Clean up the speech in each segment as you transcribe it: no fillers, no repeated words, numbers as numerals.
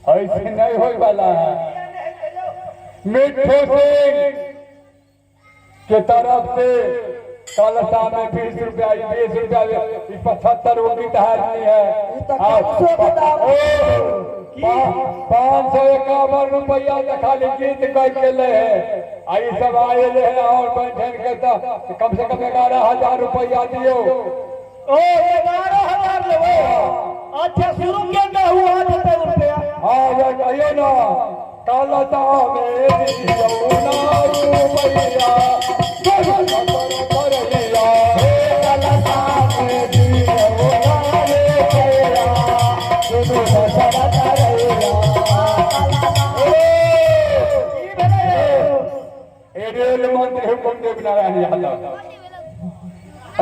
ऐसे नहीं होय वाला है। मिट्ठू सिंह के तरफ से कलशा में 20 रुपया, 20 रुपया, 75 गो गीत हारनी है। ई तऽ कलशो के दाम। 551 रुपया तऽ खाली गीत कह के ले है। आ ई सब आए ले है और बैठन के तऽ कम से कम 11,000 रुपया दियो। ओ 11,000 लेबै। अच्छा शुरू के कहू आ जेतै रुपया। हाँ, ये कहियो ना कलशा में दियो ना रुपया, करैया कलशा में दियो ना रुपया, दुनू दशरथ करैया। की भेलै? ए रेल मंत्री हुकुमदेव नारायण यादव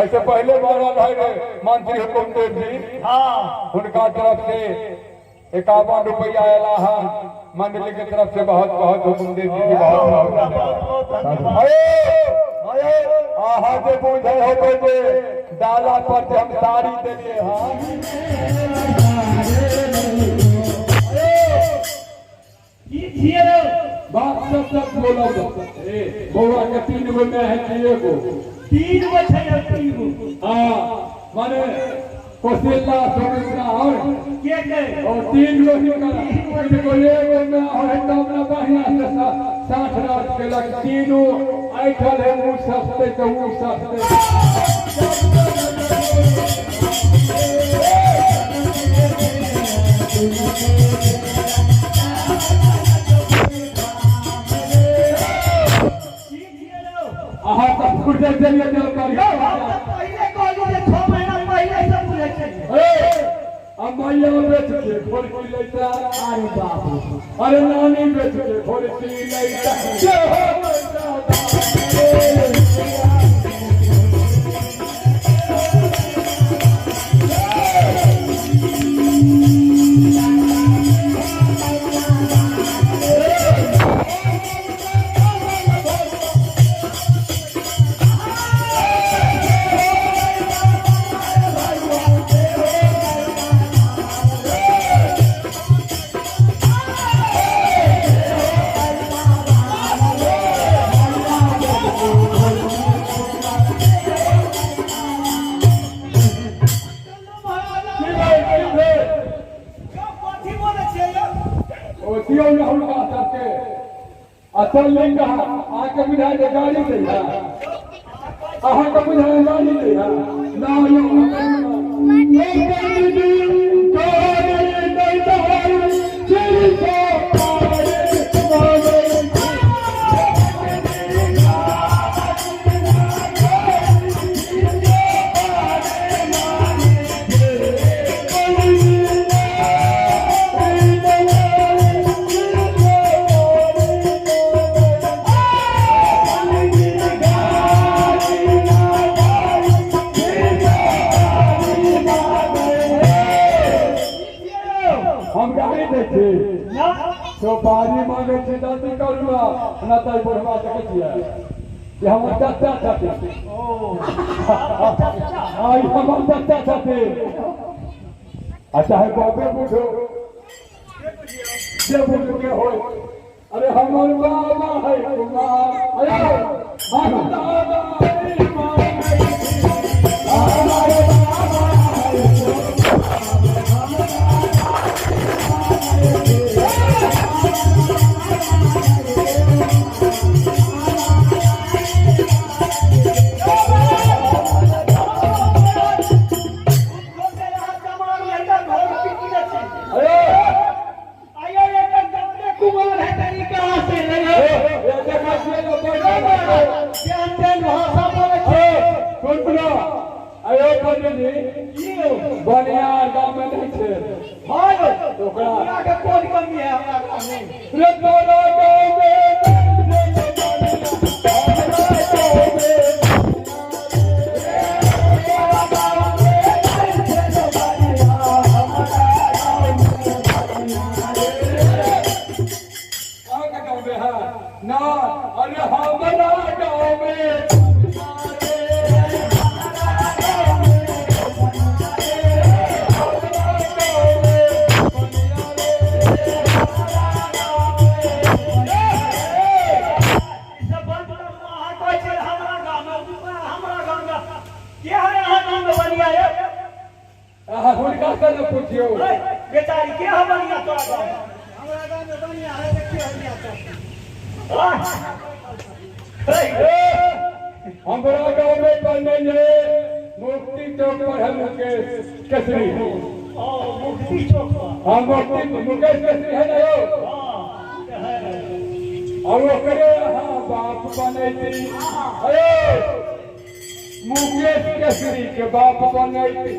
ऐसे पहले बनल है रे मंत्री हुकुमदेव जी। हाँ। उनका तरफ से 51 रुपया आया है मंडली के तरफ से। बहुत बहुत हुकुमदेव जी के बहुत बहुत धन्यवाद। बहुत धन्यवाद। अरे अरे अहाँ जे बुझे होबै जे डाला पर जे हम साड़ी देलियै हन। की छियै रौ? बाप सब सब बोलब ए बौआ के 3 गो में है कि एगो? 3 गो छै यौ, 3 गो। हाँ, माने कौशल्या सुमित्रा और के के? और 3 गो ही करा। 3 गो एगो में और है तो अपना बढ़िया से 60 रात के लग तीनों ऐठल है, ऊ सस्ते तो ऊ सस्ते। की छियै रौ? अहाँ तऽ फुर्सत देलियै जल यौ, हम तऽ पहिले कहलहुँ जे 6 महीना पहिले से बुझै छै। ए, अब मैया बेच के खोरकी लैता। अरे बाप रे। अरे नानी बेच के खोरकी लैता। जे हो लैता। की भेल, की भेल? यौ, कथी बोलै छियै यौ? ओ दियौ ने हुनका सबके। असल नहि कहा अहाँके बुझाय जे गाड़ी दै है, अहाँके बुझाय गाड़ी दै है ना यौ। हम गाड़ी दै छी? ना। सुपारी मांगे छी, जल्दी करू ना, ना तऽ बुढ़वा देखै छियै जे हमर चाचा छथिन। ओ, चाचा। हाँ, ई हमर चाचा छथिन आ चाहे बाबे बुझो जे बुझो के होय। अरे हमर बाबा है कुमार, अरे हम दादा है कुमार। हमर बाबा है अरे कुमार है तनी कहाँ से लगे? ए, देखै छियै ने, बैठल केहन तेहन भाषा बोलै छै। सुन ना, अयो पंडित जी, बनिया गाँव में नहीं छै। हाँ यौ, ओकरा हमरा के कोन कमी है हमरा गाँव में? रे तोरा गाँव में हमरा गाँव में अहाँके गाँव में है ना? अरे हमरा गाँव में के है बढ़िया तोरा गाँव में? हमरा गाँव में बढ़िया है देखिए बढ़िया सब। आह! हे, हमरा गाँव में बने मुक्ति चौक पर है मुकेश केसरी। ओ मुक्ति चौक पर। हाँ, मुक्ति मुकेश केसरी है ना यो। हाँ, है। और ओकरे यहाँ बाप बनैती। अरे मुकेश केसरी के बाप बनैती।